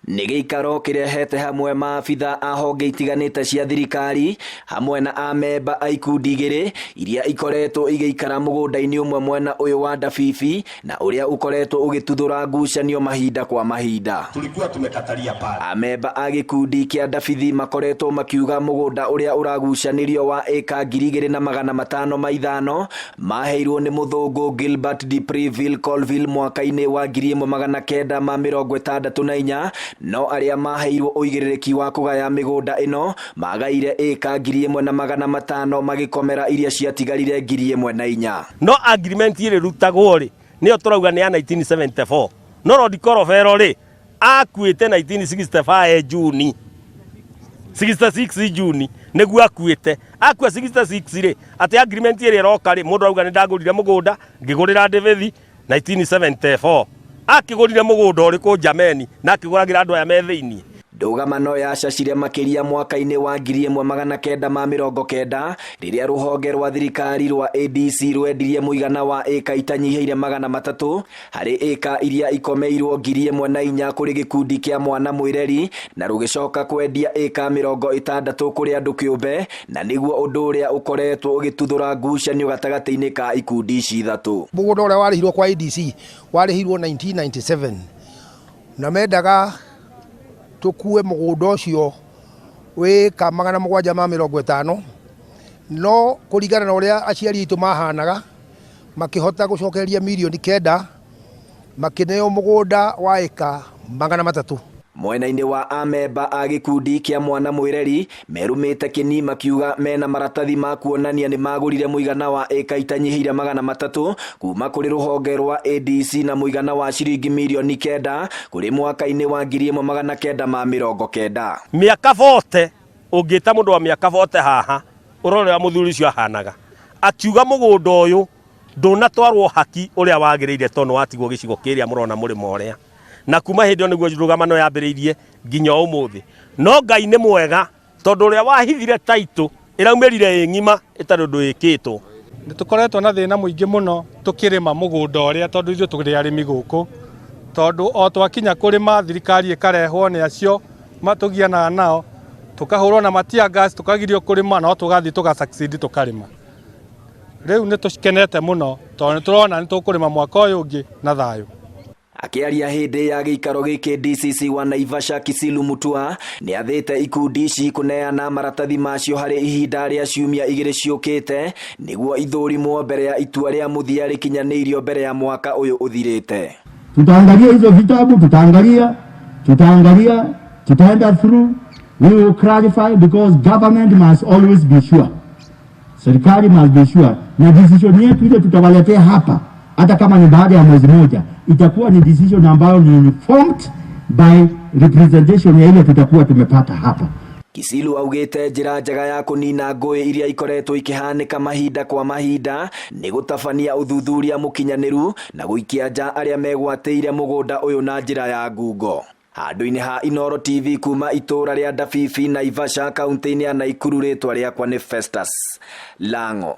Nĩ gĩikaro kĩrehete hamwe maabitha a honge itiganĩte cia thirikari hamwe na amemba a ikundi igĩrĩ iria ikoretwo igĩikara mũgũnda-inĩ ũmwe mwena ũyũ wa Ndabibi na ũrĩa ũkoretwo ũgĩtuthũra ngucanio mahinda kwa mahinda. Tulikuwa tumekatalia pale. Amemba a gĩkundi kĩa Ndabithi makoretwo makiuga mũgũnda ũrĩa ũragucanĩrio wa ĩka 2505 maheirwo nĩ mũthũngũ Gilbert de Preville Colville mwaka-inĩ wa 1964, no arĩa maheirwo ũigĩrĩrĩki wa kũgaya mĩgũnda ĩno magaire ĩka 1500 magĩkomera iria ciatigarire 1004. No agreement ĩrĩ rutagwo rĩ, nĩyo tũrauga nĩ ya 1974, no Lord Korobero rĩ, akuĩte 1965 Juni, 66 Juni nĩguo akuĩte. Akua 66 rĩ, atĩ agreement ĩrĩa ĩroka rĩ, mũndũ auga nĩ ndagũrire mũgũnda, ngĩgũrĩra David 1974. Akĩgũrire mũgũnda ũrĩkũ jameni, na akĩgũragĩra andũ aya me thĩiniĩ? Ndũgamano yacacire makĩria mwaka-inĩ wa 1990 rĩrĩa rũhonge rwa thirikari rwa ADC rwendirie mũigana wa ĩka itanyihĩire 300 harĩ ĩka iria ikomeirwo 1004 kũrĩ gĩkundi kĩa Mwana Mwĩreri, na rũgĩcoka kwendia ĩka 60 kũrĩ andũ kĩũmbe, na nĩguo ũndũ ũrĩa ũkoretwo ũgĩtuthũra ngucanio gatagatĩ-inĩ ka ikundi ici ithatũ. Mũgũnda ũrĩa warĩhirwo kwa ADC warĩhirwo 1997, na mendaga tũkue mũgũnda ũcio wĩka 750, no kũringana na ũrĩa aciari aitũ mahanaga, makĩhota gũcokereria mirioni 9, makĩneo mũgũnda wa ĩka 300. Mwena-inĩ wa amemba a gĩkundi kĩa Mwana Mwĩreri merumĩte kĩni makiuga mena maratathi ma kuonania nĩ magũrire mũigana wa ĩka itanyihĩire 300 kuma kũrĩ rũhonge rwa ADC na mũigana wa ciringi mirioni 9 kũrĩ mwaka-inĩ wa 1990. Mĩaka 40, ũngĩta mũndũ wa mĩaka 40 haha, ũrore ũrĩa mũthuri ũcio ahanaga, akiuga mũgũnda ũyũ ndũnatwarwo haki ũrĩa wagĩrĩire, tondũ watigwo gĩcigo kĩrĩa mũrona mũrĩmo ũrĩa. Na kuma hĩndĩ ĩyo nĩguo ndũgamano yambĩrĩirie nginya ũmũthĩ. No Ngai nĩ mwega, tondũ ũrĩa wahithire taitũ ĩraumĩrire ĩ ng'ima ĩtarĩ ũndũ ĩkĩtwo. Nĩ tũkoretwo na thĩna mũingĩ mũno tũkĩrĩma mũgũnda ũrĩa, tondũ ithuĩ tũrĩ arĩmi gũkũ, tondũ o twakinya kũrĩma, thirikari ĩkarehwo nĩ acio matũgianaga nao, tũkahũrwo na matia gas, tũkagirio kũrĩma, no tũgathiĩ tũga succeed tũkarĩma. Rĩu nĩ tũkenete mũno, tondũ nĩ tũrona nĩ tũkũrĩma mwaka ũyũ ũngĩ na thayũ. Akĩaria hĩndĩ ya gĩikaro gĩkĩ, DCC wa Naivasha Kisilu Mutua nĩ athĩte ikundi ici kũneana maratathi macio harĩ ihinda rĩa ciumia 2 ciũkĩte, nĩguo ithũrimwo mbere ya itua rĩa mũthia rĩkinyanĩirio mbere ya mwaka ũyũ ũthirĩte. Tutaangalia hizo vitabu, tutaangalia, tutaangalia, tutaenda through, we will clarify, because government must always be sure. Serikali must be sure, na decision yetu ile tutawaletea hapa, hata kama ni baada ya mwezi moja, itakuwa ni decision ambayo ni informed by representation ya ile tutakuwa tumepata hapa. Kisilu augĩte njĩra njega ya kũnina ngũĩ iria ikoretwo ikĩhanĩka mahinda kwa mahinda nĩ gũtabania ũthuthuria mũkinyanĩru na gũikia nja arĩa megwatĩire mũgũnda ũyũ na njĩra ya ngungo. Handũ-inĩ ha Inooro TV kuma itũũra rĩa Ndabibi, Naivasha, kaunti-inĩ ya Naikuru, rĩtwa rĩakwa nĩ Festus Lango.